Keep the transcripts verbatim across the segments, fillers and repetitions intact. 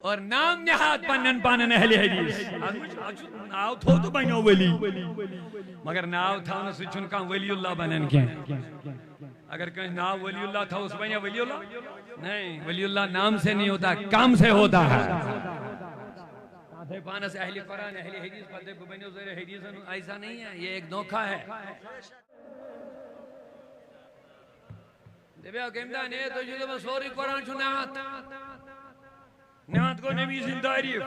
اور نام نہاد پنن پانن اہل حدیث۔ اتھ منٛز چھُ، اتھ چھُ ناو تھوٚو تہٕ بنیو ولی۔ مگر ناو تھاونہٕ سۭتۍ چھُنہٕ کانٛہہ ولی اللہ بنان کینٛہہ۔ اگر کٲنٛسہِ ناو ولی اللہ تھاوو، سُہ بنیا ولی اللہ؟ نہیں، ولی اللہ نام سے نہیں ہوتا، کام سے ہوتا ہے۔ اتھے پانس اہل قرآن، اہل حدیث، پتہٕ دپہِ بہٕ بنیو ذریعہ حدیث، ایسا نہیں ہے، یہ ایک دھوکہ ہے۔ دپیو کٔمۍ دان، ہے، تُہۍ چھِو دپان سورُے قرآن چھُ نعت۔ نعت گوٚو نبی سٕنٛز تعریٖف۔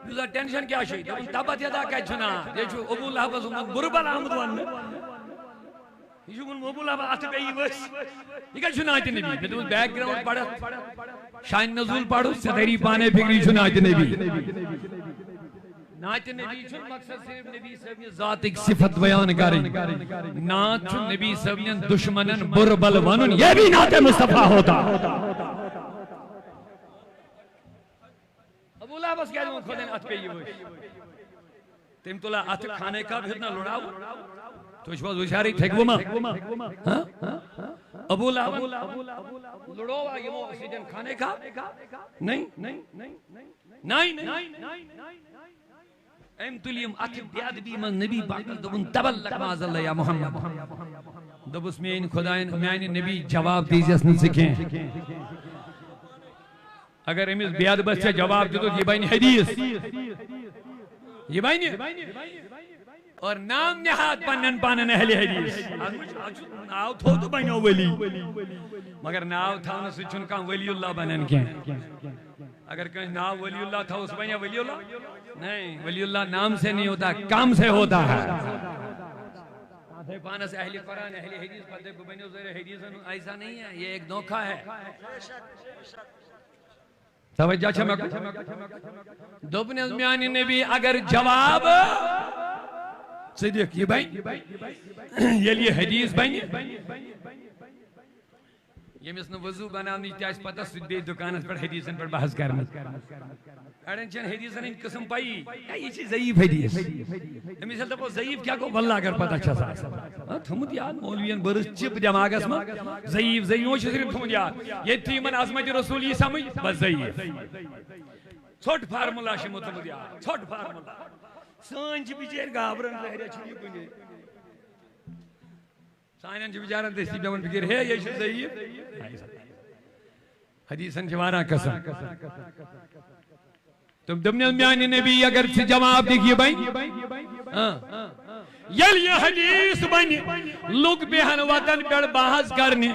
یُس زن ٹینشن کیٛاہ چھُے؟ دوٚپُن، تبت یدا کتہِ چھُ نعت؟ یہِ چھُ ابو لہبس ووٚنمُت، بُرٕ بلا آمُت وننہٕ۔ یہِ چھُ ووٚنمُت ابو لہبن، اتھ پیٚیہِ ؤسۍ۔ یہِ کتہِ چھُ نعتِ نبی؟ مےٚ دوٚپُس، بیک گراؤنڈ پرتھ شان نزول پرُس، ژےٚ تری پانے فکر، یہِ چھُ نعتِ نبی۔ نعتِ نبی چھُنہٕ مقصد صرف نبی صٲبنہِ ذاتٕکۍ صفت بیان کرٕنۍ۔ نعت چھُ نبی صٲبنٮ۪ن دشمنن بُرٕ بل ونُن، یہ بھی نعت مصطفیٰ ہوتا۔ ابو لہبس کیٛازِ ووٚن خۄداین اتھ پیٚیہِ ؤسۍ؟ تٔمۍ تُلا اتھٕ خانہ کعبہ ہیوٚت نہ لُڑاوُن۔ تُہۍ چھِو حظ ہُشارٕے، تھٔکوٕ ما؟ ہاں؟ ابو لہبن لُڑووا یِمو سۭتۍ خانہ کعبہ؟ نہیں، نہیں، نہیں، نہیں۔ أمۍ تُلۍ یِم اَتھٕ بے ادبی منٛز نبی پاکس، دوٚپُن، "تبا لک معاذ اللہ یا محمد۔" دوٚپُس، "میٛانہِ خۄدایَن، میٛانہِ نبی، جواب دیٖزٮ۪س نہٕ ژٕ کینٛہہ۔ اگر أمِس بے ادبس ژےٚ جواب دیُتُتھ، یہِ بنہِ حدیث۔ یہِ بنہِ اور نام نہاد پننٮ۪ن پانن اہل حدیث۔" اتھ منٛز چھُ، اتھ چھُ ناو تھوٚو تہٕ بنیو ولی۔ مگر ناو تھاونہٕ سۭتۍ چھُنہٕ کانٛہہ ولی اللہ بنان کینٛہہ۔ اگر کٲنٛسہِ ناو ولی اللہ تھاوو، سُہ بنیا ولی اللہ؟ نہیں، ولی اللہ نام سے نہیں ہوتا، کام سے ہوتا ہے۔ اتھے پانس اہل قرآن، اہل حدیث، پتہٕ دپہِ بہٕ بنیو ذریعہ حدیث، ایسا نہیں ہے، یہ ایک دھوکہ ہے۔ توجہ چھا مےٚ کُن؟ دوٚپنس، میانہِ نبی، اگر جواب ژٕ دِکھ، یہِ بنہِ؟ ییٚلہِ یہِ حدیث بنہِ، ییٚمِس نہٕ وضو بناونٕچ تہِ آسہِ پتہ، سُہ تہِ بیٚیہِ دُکانس پٮ۪ٹھ حدیثن پٮ۪ٹھ بحث کرنہِ۔ اڑٮ۪ن چھَنہٕ حدیثن ہٕنٛدۍ قٕسم پَیی۔ ہے، یہِ چھِ ضعیف حدیث۔ أمِس ییٚلہِ دَپو ضعیف کیٛاہ گوٚو، واللہ اگر پتہ چھَس آسان۔ ہاں، تھوٚمُت یاد، مولویَن بٔرٕژ چِپ دٮ۪ماغس منٛز، ضعیف، ضعیف، وۄنۍ چھُ صرف تھوٚمُت یاد۔ ییٚتہِ تہِ یِمن عظمت رسول یی سمجھ، بس ضعیف۔ ژھوٚٹ فارمولا چھُ یِمو تھوٚمُت یاد، ژھوٚٹ فارمولا۔ سٲنۍ چھِ بِچٲرۍ گابرن، ظٲہرہ چھُنہٕ یہِ کُنے۔ سانٮ۪ن چھِ بِچارن دٔستی پٮ۪وان فِکِر، ہے، یہِ چھُ ضعیف۔ حدیثن چھِ واریاہ قٕسم۔ تہٕ دوٚپنَس، میانہِ نبی، اگر ژٕ جواب دِکھ، یہِ بنہِ۔ ہاں۔ ییٚلہِ یہِ حدیث بنہِ، لُکھ بیٚہن وتن پٮ۪ٹھ بحث کرنہِ،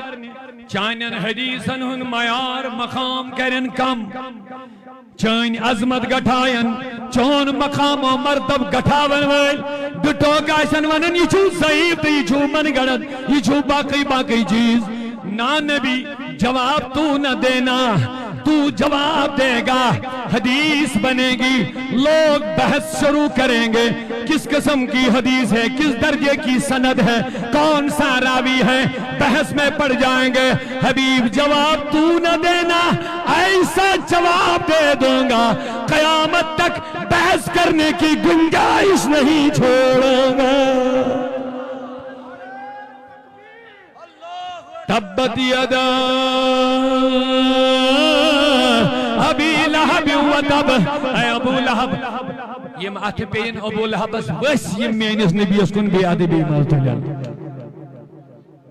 چانٮ۪ن حدیثن ہُنٛد معیار مقام کرن کم۔ چٲنۍ عظمت گٹھاین، چون مقام و مرتب گٹھاون وٲلۍ ڈٹوک آسن ونان، یہِ چھُ ضعیف تہٕ یہِ چھُ من گڑت، یہِ چھُ باقٕے باقٕے چیٖز۔ نا نبی، جواب تو نہ دینا، تو جواب دے گا، حدیث بنے گی، لوگ بحث شروع کریں گے، کس قسم کی حدیث ہے، کس درجے کی سند ہے، کون سا راوی ہے، بحث میں پڑ جائیں گے۔ حبیب، جواب تو نہ دینا، ایسا جواب دے دوں گا، قیامت تک بحث کرنے کی گنجائش نہیں چھوڑوں گا۔ تبت یدا ابی لہب و تب۔ اے ابو لہب، یِم اتھٕ پیٚیِن ابو لہبس ؤسۍ، یِم میٲنِس نبیَس کُن بے ادبی منٛز تُلن۔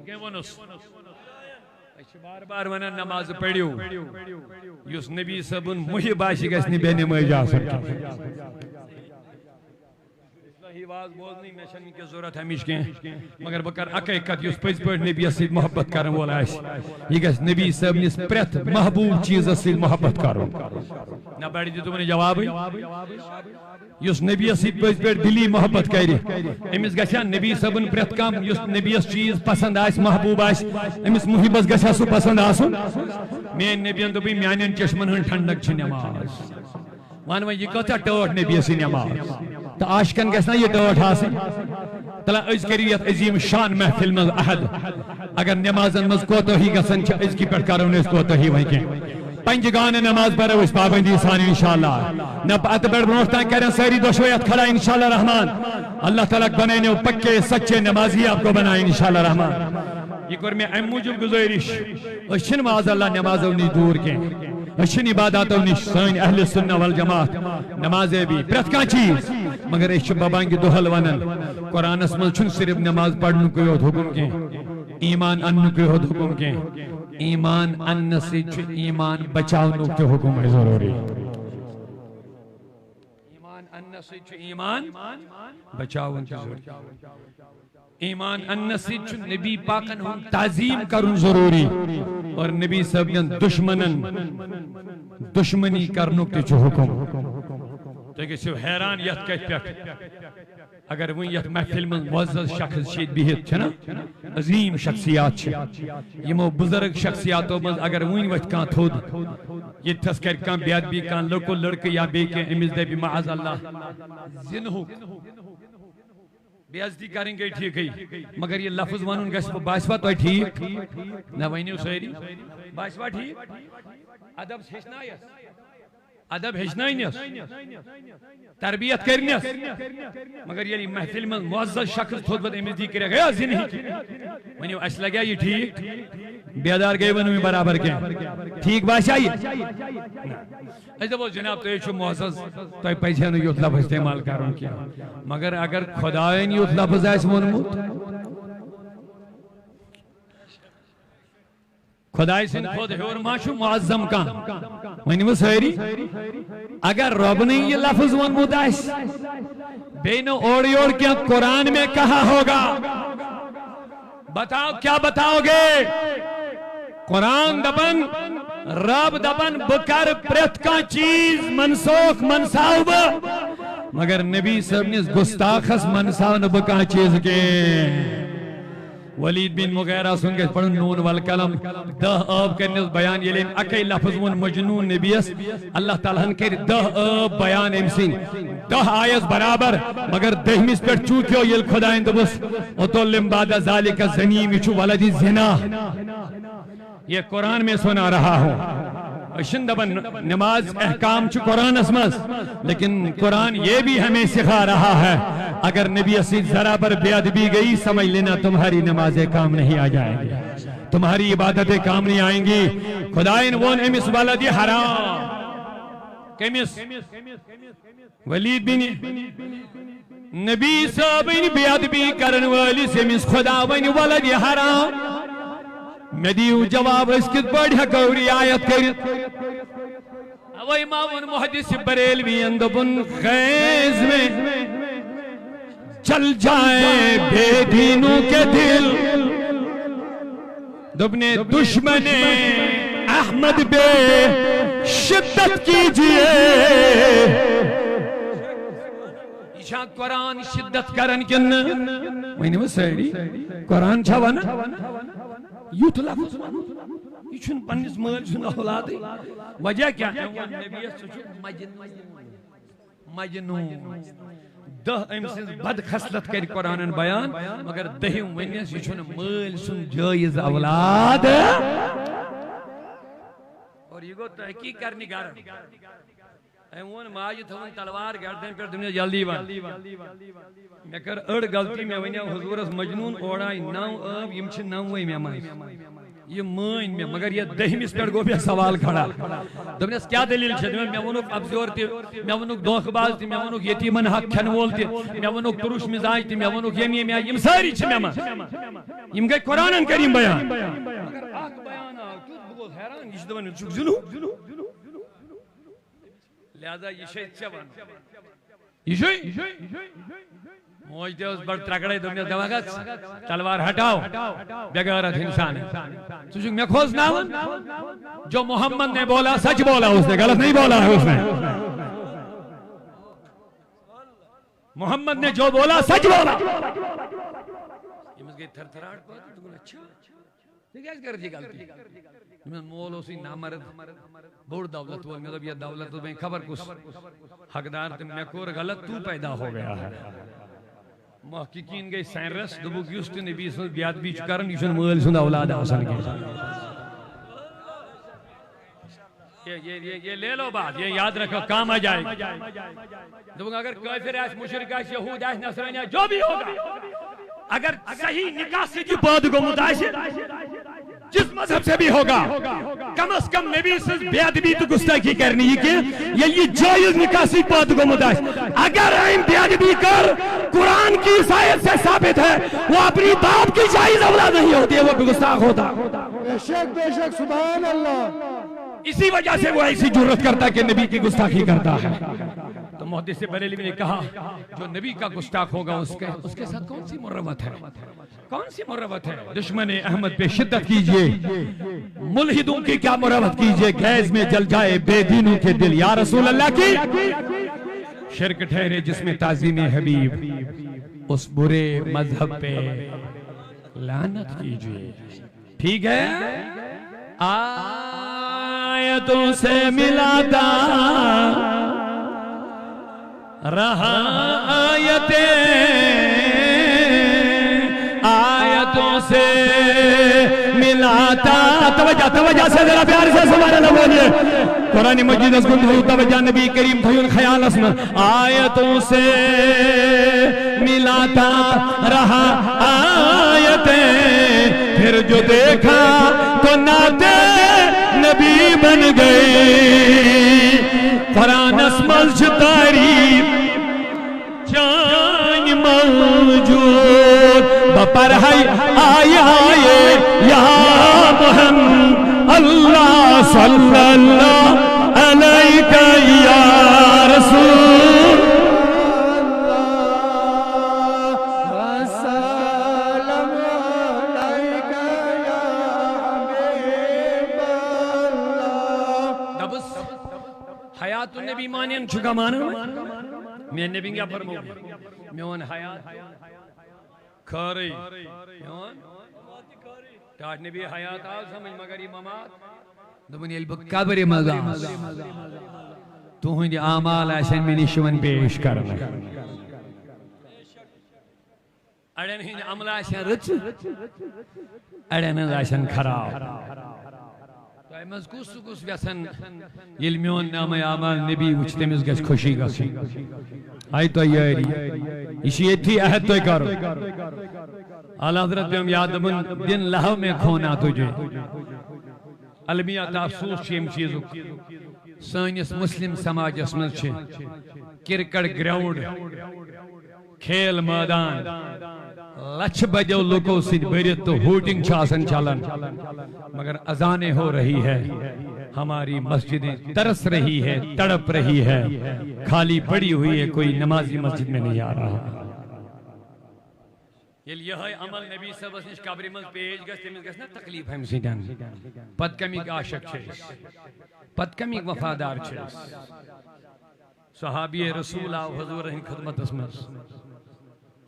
کٔمۍ ووٚنُس؟ أسۍ چھِ بار بار ونان، نماز پٔرِو۔ یُس نبی صٲبُن محب آسہِ، یہِ گژھِ نہٕ بے نمٲز آسُن کینٛہہ۔ اصلاحی واز بوزنٕے، مےٚ چھَنہٕ وٕنکیٚس ضوٚرَتھ اَمِچ کینٛہہ، مگر بہٕ کَرٕ اَکٕے کَتھ، یُس پٔزۍ پٲٹھۍ نبیَس سۭتۍ محبت کَرَن وول آسہِ، یہِ گژھِ نبی صٲبنِس پرٛٮ۪تھ محبوب چیٖزَس سۭتۍ محبت کَرُن۔ نہ بَڑِ دِتُو نہٕ جوابٕے۔ یُس نبیَس سۭتۍ پٔزۍ پٲٹھۍ دِلی محبت کَرِ، أمِس گژھِ ہا نبی صٲبُن پرٛٮ۪تھ کانٛہہ، یُس نبیَس چیٖز پسنٛد آسہِ، محبوب آسہِ، أمِس محبس گژھِ ہا سُہ پسنٛد آسُن۔ میٛٲنۍ نبیَن دوٚپُے، میٛانٮ۪ن چشمَن ہٕنٛز ٹھنڈک چھِ نماز۔ وَن وۄنۍ، یہِ کۭژاہ ٹٲٹھ نبیَس یہِ نماز؟ تہٕ عاشقن گژھِ نا یہِ ٹٲٹھ آسٕنۍ؟ تَلہ، أسۍ کٔرِو یَتھ عظیٖم شان محفل منٛز عہد، اگر نمازن منٛز کوتٲہی گژھان چھِ، أزکہِ پٮ۪ٹھ کرو نہٕ أسۍ کوتٲہی وۄنۍ کینٛہہ۔ پنجہِ گانہٕ نماز پرو أسۍ پابندی سان انشاءاللہ۔ نہ پتہٕ پٮ۪ٹھ برونٛٹھ تام کرن سٲری دۄشوے اَتھ کھڑا انشاءاللہ رحمان۔ اللہ تعالیٰ بنٲینو پکے سچے نمازی آپ کو بنائے انشاءاللہ رحمان۔ یہِ کوٚر مےٚ اَمہِ موٗجوٗب گُزٲرِش، أسۍ چھِنہٕ معاذ اللہ نمازو نِش دوٗر کینٛہہ۔ أسۍ چھِنہٕ عباداتو نِش، سٲنۍ اہل سنہ والجماعت، نمازے بی، پرٛٮ۪تھ کانٛہہ چیٖز۔ مگر أسۍ چھِ ببانگِ دۄہل ونان، قرآنس منٛز چھُنہٕ صرف نماز پرنُکُے یوت حکم کینٛہہ، ایمان اننُکُے یوت حکم کینٛہہ۔ ایمان اننہٕ سۭتۍ چھُ ایمان بچاونُک تہِ حکم ضروٗری۔ ایمان اننہٕ سۭتۍ چھُ ایمان بچاوُن تہِ ضروٗری۔ ایمان اننہٕ سۭتۍ چھُ نبی پاکن ہُنٛد تعظیم کرُن ضروٗری۔ اور نبی صٲبنٮ۪ن دشمنن دشمنی کرنُک تہِ چھُ حکم۔ تُہۍ گٔژھِو حیران یتھ کتھِ پٮ۪ٹھ، اگر وۄنۍ یتھ محفل منٛز معزز شخص چھِ ییٚتہِ بِہِتھ، چھِنہ؟ عظیٖم شخصیات چھِ۔ یِمو بُزرگ شخصیاتو منٛز اگر وۄنۍ وۄتھِ کانٛہہ تھوٚد، ییٚتہِ تھَس کرِ کانٛہہ بے ادبی، کانٛہہ لۄکُٹ لڑکہٕ یا بیٚیہِ کینٛہہ، أمِس دَپہِ معاذ اللہ زِنہُک۔ بے عزتی کرٕنۍ گٔے ٹھیٖکٕے، مگر یہِ لفظ وَنُن گژھِ، باسِوا تۄہہِ ٹھیٖک؟ نہ، ؤنِو سٲری، باسِوا ٹھیٖک؟ ادب ہیٚچھنایَس، ادب ہیٚچھنٲینَس، تربیت کٔرنَس، مگر ییٚلہِ محفل منٛز معزز شخص تھوٚد پتہٕ أمِس دی کٔرِتھ، ہے زِنہِک، ؤنِو اَسہِ لگیا یہِ ٹھیٖک؟ بیدار گٔے ؤنِو یہِ برابر کینٛہہ؟ ٹھیٖک باسیا یہِ؟ أسۍ دَپو، جناب، تُہۍ چھِو معزز، تۄہہِ پَزِ ہے نہٕ یُتھ لفظ استعمال کرُن کینٛہہ۔ مگر اگر خۄدایَن یُتھ لفظ آسہِ ووٚنمُت، خۄداے سٕنٛدِ کھۄتہٕ ہیوٚر ما چھُ معظم کانٛہہ؟ ؤنِو سٲری، اگر رۄبنٕے یہِ لفظ ووٚنمُت آسہِ، بیٚیہِ نہٕ اورٕ یورٕ کینٛہہ، قرآن میں کہا ہوگا؟ بتاؤ، کیا بتاؤ گے؟ قرآن دپان، رب دپان، بہٕ کرٕ پرٛٮ۪تھ کانٛہہ چیٖز منسوخ، منساو بہٕ، مگر نبی صٲبنِس گستاخس منساو نہٕ بہٕ کانٛہہ چیٖز کینٛہہ۔ ولید بن مغیرہ سُنٛد گژھِ پرُن نون والقلم، دَہ ٲب کرنس بیان، ییٚلہِ أمۍ اکے لفظ ووٚن مجنون نبیس، اللہ تعالیٰ ہن کٔرۍ دَہ ٲب بیان أمۍ سٕنٛدۍ، دَہ آیس برابر، مگر دٔہمِس پٮ۪ٹھ چوٗکیو ییٚلہِ خۄدایَن دوٚپُس، "عتل بعد ذالک زنیم"، یہِ چھُ ولدِ زنا۔ یہ قرآن میں سنا رہا ہوں۔ أسۍ چھِنہٕ دپان نماز احکام چھُ قرآنس منٛز، لیکن قرآن یہ بھی ہمیں سکھا رہا ہے، اگر نبی سۭتۍ ذرا بر بے ادبی گئی، سمجھ لینا تمہاری نمازیں کام نہیں آ جائیں گی، تمہاری عبادتیں کام نہیں آئیں گی۔ خدایَن ووٚن أمِس ولدِ حرام۔ کٔمِس؟ ولید بن، نبی صٲبٕنۍ بے ادبی کرن وٲلِس أمِس خۄداوَنۍ ولدِ حرام۔ مےٚ دِیِو جواب، أسۍ کِتھ پٲٹھۍ ہٮ۪کو رعایت کٔرِتھ؟ اوے ما ووٚن محدث بریلوین، دوٚپُن، غیظ میں جل جائے بے دینوں کے دل۔ دوٚپنے، دشمن احمد پہ شدت کیجیے۔ یہِ چھا قرآن شدت کران کِنہٕ نہٕ؟ ؤنِو سٲری، قرآن چھا ونان؟ یُتھ لفظ ونُن، یہِ چھُنہٕ پننِس مٲلۍ سُنٛد اولادٕے۔ وجہ کیٛاہ؟ أمۍ ووٚن نبیَس، ژٕ چھُکھ مجنون۔ مجنون۔ دَہ أمۍ سٕنٛز بد خصلت کرِ قرآنن بیان، مگر دٔہِم ونٮ۪س، یہِ چھُنہٕ مٲلۍ سُنٛد جٲیز اولاد۔ اور یہِ گوٚو تحقیق کرنہِ گرم۔ أمۍ ووٚن ماجہِ تھٲوٕن تلوار گردن پٮ۪ٹھ، دوٚپنَس، "جلدی وَن۔" مےٚ کٔر أڑ غلطی، مےٚ وَنیو حضوٗرَس مجنوٗن، اورٕ آیہِ نَو ٲب، یِم چھِ نَوَے مےٚ منٛز۔ یہِ مٲنۍ مےٚ، مگر یَتھ دٔہمِس پٮ۪ٹھ گوٚو مےٚ سوال کھڑا۔ دوٚپنَس، "کیٛاہ دٔلیٖل چھےٚ؟" دوٚپمَس، "مےٚ ووٚنُکھ اَپزیور تہِ، مےٚ ووٚنُکھ دھوکہٕ باز تہِ، مےٚ ووٚنُکھ یتیٖمَن حق کھٮ۪نہٕ وول تہِ، مےٚ ووٚنُکھ تُرُش مِزاج تہِ، مےٚ ووٚنُکھ ییٚمہِ ییٚمہِ آیہِ، یِم سٲری چھِ مےٚ منٛز۔" یِم گٔے قرآنن کٔرۍ یِم بیان۔ مگر اَکھ بیان آو تیُتھ، بہٕ گوس حیران، یہِ چھُ دَپان، "یہِ چھُکھ زِنہُک۔" لہذا یہِ چھے ژےٚ وَنُن۔ یہِ چھُے؟ موج تہِ ٲس بڑٕ ترٛکڑے، دوٚپنَس، "دَپان گژھ، تلوار ہٹاو، بے غیرت انسان ہے۔ ژٕ چھُکھ مےٚ کھوژناوان؟" جو محمد نے بولا، سچ بولا اس نے، غلط نہیں بولا ہے اس نے۔ محمد نے جو بولا، سچ بولا۔ أمِس گٔے تھرتھراہٹ پٲدٕ، دوٚپُن، "اچھا۔" ژےٚ کیٛازِ کٔرٕتھ یہِ غلطی؟ مےٚ مول اوسُے نامرد، بوٚڑ دولت وول۔ مےٚ دوٚپ، یَتھ دولتَس وۄنۍ خبر کُس حقدار، تہٕ مےٚ کوٚر غلط، تو پیدا ہو گیا ہے۔ محققین گٔے سینرس، دوٚپُکھ، یُس تہِ نبی سٕنٛز بے ادبی چھُ کران، یہِ چھُنہٕ مٲلۍ سُنٛد اولاد آسان کینٛہہ۔ یہ، یہ، یہ، یہ لے لو بات، یہ یاد رکھو، کام آ جائے۔ دوٚپُکھ، اگر کٲفِر آسہِ، مُشرِک آسہِ، یہوٗد آسہِ، نصرٲنۍ آسہِ، جو بھی ہوگا، اگر صحیح نکاح سۭتۍ یہِ پٲدٕ گوٚمُت آسہِ، جس مذہب سے بھی ہوگا، کم از کم نبی سٕنٛز بے ادبی تہٕ گستاخی کرنہٕ یہِ کینٛہہ، ییٚلہِ یہِ جٲیز نکاح سۭتۍ پٲدٕ گوٚمُت آسہِ۔ اگر أمۍ بے ادبی کٔر، قرآن کی اس آیت سے ثابت ہے، وہ اپنی باپ کی جائز اولاد نہیں ہوتی ہے، وہ بھی گستاخ ہوتا۔ بے شک، بے شک، سبحان اللہ۔ اسی وجہ سے وہ ایسی جرأت کرتا ہے کہ نبی کی گستاخی کرتا ہے۔ تو محدث بریلوی نے کہا، جو نبی کا گستاخ ہوگا، اس کے، اس کے ساتھ کون سی مروت ہے؟ کون سی مروت ہے؟ دشمن احمد پہ شدت کیجیے، ملحدوں کی کیا مروت کیجیے، گیس میں جل جائے بے دینوں کے دل، یا رسول اللہ کی شرک ٹھہرے جس میں تعظیم حبیب، اس برے مذہب پہ لعنت کیجیے۔ ٹھیک ہے، آیتوں سے ملاتا رہا، آیتیں آیتوں سے ملاتا۔ توجہ، توجہ سے ذرا پیار سے سبحان اللہ بولیے۔ قرآن مجید اس کو توجہ، نبی کریم تھیون خیال اس میں آیتوں سے ملاتا رہا آیتیں، پھر جو دیکھا تو نعت نبی بن گئی۔ قرآنس منٛز چھِ تعریف چانہِ موجود، بہٕ پرہے آیے یا محمد، اللہ صلی اللہ علیک یا رسول۔ السلام علیک یا حبیب اللہ۔ دَپُس، حیات النبی مانن چھُکھا مانان؟ مےٚ نبی کیٛاہ فرموو؟ میون حیات خٲرٕے۔ میون ٹاٹھ نبی حیات آو سمجھ، مگر یہِ ممات۔ دوٚپُن، ییٚلہِ بہٕ قبرِ منٛز آسہٕ، تُہٕنٛدۍ اعمال آسن مےٚ نِش یِوان پیش کرنہٕ۔ اڑٮ۪ن ہٕنٛدۍ عملہٕ آسن رٕژٕ، اڑٮ۪ن ہٕنٛز آسن خراب۔ تۄہہِ منٛز کُس سُہ کُس یژھان، ییٚلہِ میون نامہ اعمال نبی وٕچھِ، تٔمِس گژھِ خوشی گژھٕنۍ؟ آیہِ تۄہہِ یٲری؟ یہِ چھُ ییٚتھی عہد تۄہہِ کرُن۔ اعلیٰ حضرت پیوٚم یاد، دوٚپُن، دِن لہو میں کھونا تجھے۔ المیہ تہٕ افسوس چھُ ییٚمہِ چیٖزُک، سٲنِس مُسلِم سماجس منٛز چھِ کرکٹ گراؤنڈ، کھیل مٲدان لچھِ بدیو لوٗکو سۭتۍ بٔرِتھ تہٕ ہوٹنگ چھِ آسان چلان، مگر اذانیں ہو رہی ہے، ہماری مسجدیں ترس رہی ہے، تڑپ رہی ہے، خالی پڑی ہوئی ہے، کوئی نمازی مسجد میں نہیں آ رہا۔ ییٚلہِ یِہوٚے عمل نبی صٲبس نِش قبرِ منٛز پیش گژھِ، تٔمِس گژھِ نا تکلیف اَمہِ سۭتۍ؟ پتہٕ کَمِکۍ عاشق چھِ أسۍ؟ پتہٕ کَمِکۍ وفادار چھِ أسۍ؟ صحابی رسول آو حضور ہٕنٛدِ خدمتس منٛز۔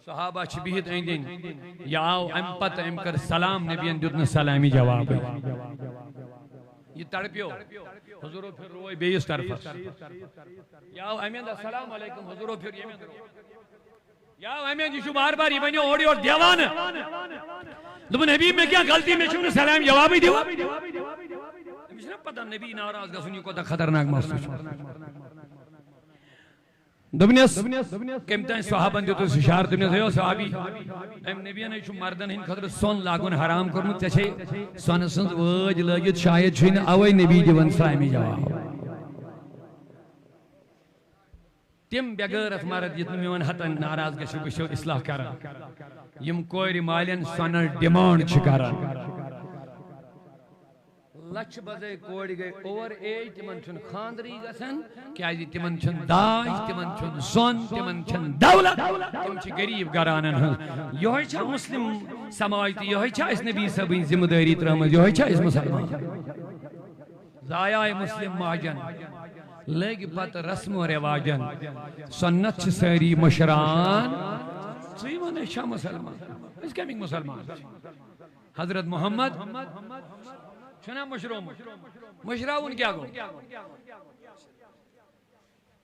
صحابہ چھِ بِہِتھ أنٛدۍ أنٛدۍ۔ یہِ آو اَمہِ پتہٕ، أمۍ کٔر سلام، نبیَن دیُت نہٕ سلامہِ جوابٕے۔ یہِ تڑپیو۔ حضورو پھِر روے بیٚیِس طرفس۔ یہِ آو اَمہِ اندٕ، السلام علیکم، حضورو پھِر ییٚمہِ اندٕ روے۔ یا اَمہِ اندٕ یہِ چھُ بار بار یہِ وَنہِ اورٕ یورٕ دیوانہٕ۔ دوٚپُن، حبیب، مےٚ کیٛاہ غلطی، مےٚ چھُنہٕ سلام جوابٕے دِوان۔ أمِس چھِنہ پتہ نبی ناراض گژھُن یہِ کوٗتاہ خطرناک مسلہٕ چھُ۔ دوٚپنَس، کٔمۍ تام صحابن دیُتُس اِشارٕ، دوٚپنَس، ہے صحابی، أمۍ نبیَن ہے چھُ مردن ہٕنٛدِ خٲطرٕ سۄن لاگُن حرام کوٚرمُت، ژےٚ چھے سۄنہٕ سٕنٛز وٲج لٲگِتھ، شاید چھُے نہٕ اَوَے نبی دِوان سلامِ جواب۔ تِم بے غٲرت مرد یِتھ نہٕ میون ہتن ناراض گژھِ، بہٕ چھُسو اصلاح کران۔ یِم کورِ مالٮ۪ن سۄنس ڈیمانڈ چھِ کران۔ لچھ بزے کورِ گٔے اوور ایج، تِمن چھُنہٕ خاندرٕے گژھان، کیازِ تِمن چھُنہٕ داج، تِمن چھُنہٕ سۄن، تِمن چھَنہٕ دولت، تِم چھِ غریب گھرانن ہٕنٛز۔ یِہوٚے چھا مسلم سماج تہٕ یِہوٚے چھا اَسہِ نبی صٲبٕنۍ ذمہٕ دٲری ترٲومٕژ؟ یِہوٚے چھا أسۍ مسلمان؟ ضایعے مسلم ماجن، لٔگۍ پتہٕ رسم و رواجن۔ سنت چھِ سٲری مٔشراوان۔ ژٕے وَن، أسۍ چھا مسلمان؟ أسۍ کَمِکۍ مسلمان چھِ؟ حضرت محمد چھُنا مٔشرومُت؟ مٔشراوُن کیٛاہ گوٚو؟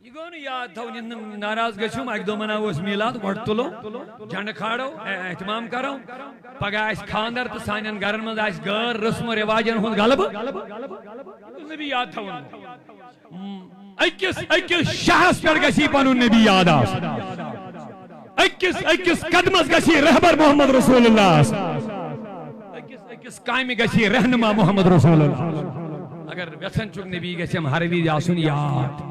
یہِ گوٚو نہٕ یاد تھاوُن، یہِ نہٕ ناراض گژھِو، اَکہِ دۄہ مناوو أسۍ میٖلاد، گۄڈٕ تُلو جھنڈٕ کھالو، اے-، اہتمام کرو، پگاہ آسہِ خانٛدر تہٕ سانٮ۪ن گرن منٛز آسہِ غٲر رسم و رواجن ہُنٛد غلبہٕ۔ نبی یاد تھاوُن۔ أکِس أکِس شاہس پٮ۪ٹھ گژھِ پنُن نبی یاد آسُن۔ أکِس أکِس قدمس گژھِ رہبر محمد رسول اللہ آسُن۔ کس کامہِ گژھِ رہنما محمد رسول اللہ۔ اگر ویژھان چھُکھ نبی گژھٮ۪م ہر وِزِ آسُن یاد۔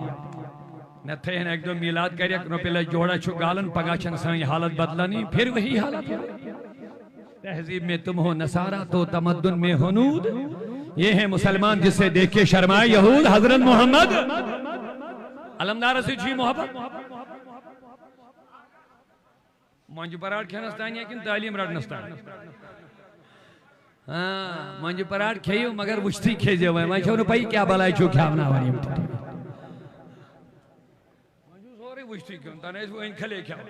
نہ تھٲیِن اکہِ دۄہ میلاد کٔرِتھ، رۄپیہِ لچھ جوڑا چھُ گالان، پگاہ چھَنہٕ سٲنۍ حالت بدلانی، پھر وہی حالت۔ تہذیب میں تم ہو نصارا تو تمدن میں ہنود، یہ ہے مسلمان جسے دیکھ کے شرمائے یہود۔ حضرت محمد علمدار سے جی محبت۔ مۄنجہِ پراٹھ کھٮ۪نس تانۍ یا کِنہٕ تعلیٖم رٹنس تانۍ؟ ہاں، مۄنجہِ پراٹھ کھیٚیِو، مگر وٕچھتھٕے کھیٚزیو وۄنۍ۔ وۄنۍ چھو نہٕ پَیی کیٛاہ بلاے چھِو کھیٛاوناوان یِم۔ وۄنۍ چھُو سورُے وٕچھتھٕے کھیوٚن، تَنہٕ ٲسۍ وۄنۍ کھلے کھٮ۪وان۔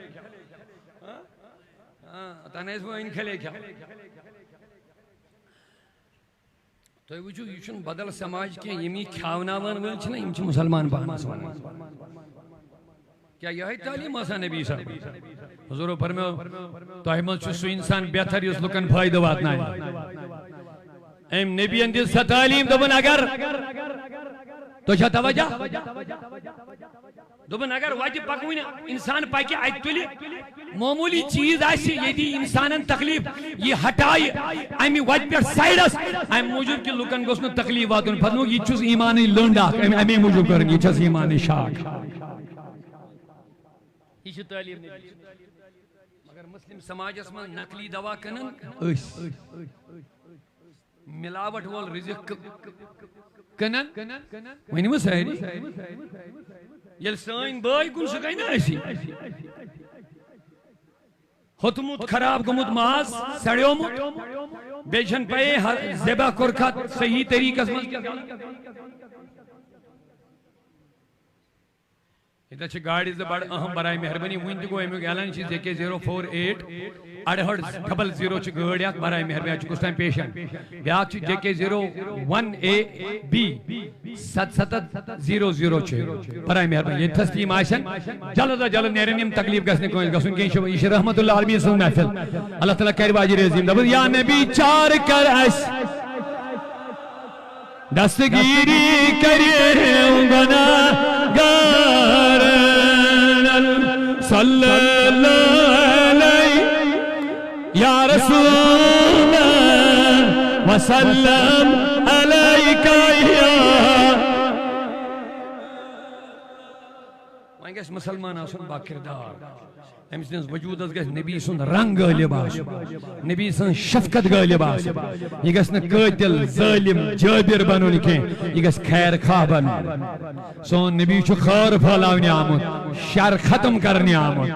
ہاں؟ ہاں، تَنہٕ ٲسۍ وۄنۍ کھلے کھٮ۪وان۔ تُہۍ وٕچھِو، یہِ چھُنہٕ بدل سماج کینٛہہ، یِم یہِ کھیٛاوناوان وٲلۍ چھِنہ، یِم چھِ مُسلمان پانَس وَنان۔ کیٛاہ یِہوٚے تعلیٖم ٲسا نبی صٲب؟ حضوٗرو فرمٲو، تۄہہِ منٛز چھُ سُہ اِنسان بہتر یُس لُکن فٲیدٕ واتنایہِ۔ أمۍ نبیَن دِژ سۄ تعلیٖم، دوٚپُن، اگر، تُہۍ چھا توجہ؟ دوٚپُن، اگر وتہِ پکوٕنۍ اِنسان پکہِ، اَتہِ تُلہِ معموٗلی چیٖز آسہِ، ییٚتہِ یی اِنسانن تکلیٖف، یہِ ہٹایہِ اَمہِ وتہِ پٮ۪ٹھ سایڈس، اَمہِ موٗجوٗب کہِ لُکن گوٚژھ نہٕ تکلیٖف واتُن۔ فرمووُکھ، یہِ تہِ چھُس ایٖمانٕے لٔنڈ اکھ، أمۍ اَمے موٗجوٗب کٔرٕن، یہِ چھَس ایٖمانٕے شاخ۔ یہِ چھِ تعلیٖم نبی۔ مگر مسلم سماجس منٛز نقلی دوا کٕنان أسۍ۔ ملاوٹ وول رزق ک-، کٕنن۔ ؤنِو سٲری۔ ییٚلہِ سٲنۍ بٲے کُن، سُہ گٔے نہ أسی۔ ہوٚتمُت، خراب گوٚمُت ماز، سڑیومُت۔ بیٚیہِ چھَنہٕ پَیی، ہر ذبح کوٚرکھا صحیح طریٖقس منٛز کِنہٕ غلط۔ ییٚتٮ۪تھ چھِ گاڑِ زٕ بڑٕ اہم، برائے مہربٲنی۔ وٕنہِ تہِ گوٚو اَمیُک اعلان، چھِ J K zero four eight اَڑٕہٲٹھ ڈبل زیٖرو چھِ گٲڑۍ اکھ، برائے مہربٲنی، اَتھ چھُ کُس تام پیشنٹ۔ بیٛاکھ چھِ J K zero one A B ستھ ستھ زیٖرو زیٖرو چھِ، برائے مہربٲنی۔ ییٚتہِ تھَس تہِ یِم آسن، جلد از جلد نیرن یِم، تکلیٖف گژھِ نہٕ کٲنٛسہِ گژھُن کینٛہہ۔ یہِ چھِ، یہِ چھِ رحمت اللہ عالمین سٕنٛز محفل۔ اللہ تعالیٰ کرِ واجہِ رحیم۔ دَپُن، یا نبی، چار کر اَسہِ دستگیری کریم گناہگارن۔ صلی اللہ علیہ یا رسول وسلم علیک یا۔ وۄنۍ گژھِ مُسلمان آسُن باکردار۔ أمۍ سٕنٛدِس وجوٗدس گژھِ نبی سُنٛد رنٛگ غٲلب آسُن، نبی سٕنٛز شفقت غٲلب آسٕنۍ۔ یہِ گژھِ نہٕ قٲتِل، ظٲلِم، جٲبِر بنُن کینٛہہ، یہِ گژھِ خیر خواہ بنُن۔ سون نبی چھُ خٲر پھٲلاونہِ آمُت، شر ختم کرنہِ آمُت۔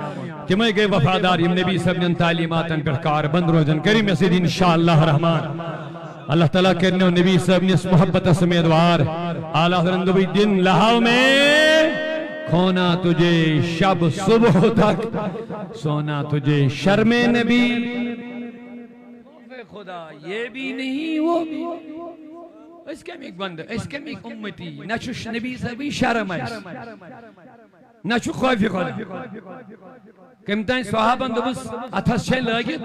تِمے گٔے وفادار، یِم نبی صٲبنٮ۪ن تعلیٖماتن پٮ۪ٹھ کاربند روزن۔ کٔرِو مےٚ سۭتۍ انشاءاللہ رحمان۔ اللہ تعالیٰ کرنو نبی صٲبنِس محبتس امیدوار۔ اعلیٰ حضرت دوٚپُے، دن لہاؤ میں کھونا تجھے شب صبح تک، سونا تجھے شرم نبی۔ خوف خدا، یہ بھی نہیں، وہ بھی۔ أسۍ کَمِکۍ بندٕ، أسۍ کَمِکۍ اُمتی؟ نہ چھُ نبی صٲبٕنۍ شرم اَسہِ، نہ چھُ خوف خدا۔ کٔمۍ تام صحابن دوٚپُس، اتھس چھے لٲگِتھ۔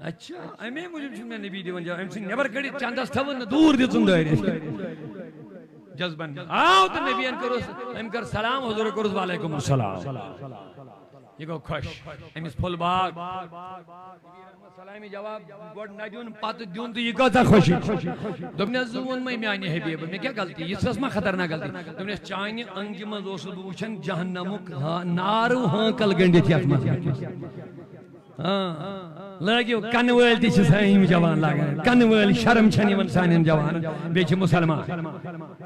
اچھا، امے موٗجوٗب چھُنہٕ مےٚ نبی دِوان جواب۔ أمۍ سٕنٛدِ نٮ۪بر کٔڑِتھ چندس تھٲوٕن نہٕ، دوٗر دِژٕن دٲرِتھ۔ جذبن آو تہٕ نبین کوٚرُس، أمۍ کٔر سلام، حضوٗرن کوٚرُس وعلیکم السلام۔ یہِ گوٚو خۄش، أمِس پھوٚل باغ۔ سلامہِ جواب گۄڈٕ نہ دیُن، پتہٕ دیُن تہٕ یہِ کۭژاہ خوشی۔ دوٚپنس، زٕ ووٚن مےٚ میانہِ حبیبہٕ، مےٚ کیٛاہ غلطی؟ یِژھ ٲس ما خطرناک غلطی؟ دوٚپنس، چانہِ انگہِ منٛز اوسُس بہٕ وٕچھان جہنمُک ہا-، نارٕ ہٲنکل گٔنڈِتھ یتھ منٛز۔ ہاں، لٲگِو، کنہٕ وٲلۍ تہِ چھِ سٲنۍ یِم جوان لاگان۔ کنہٕ وٲلۍ، شرم چھنہٕ یِوان سانٮ۪ن جوانن، بیٚیہِ چھِ مُسلمان۔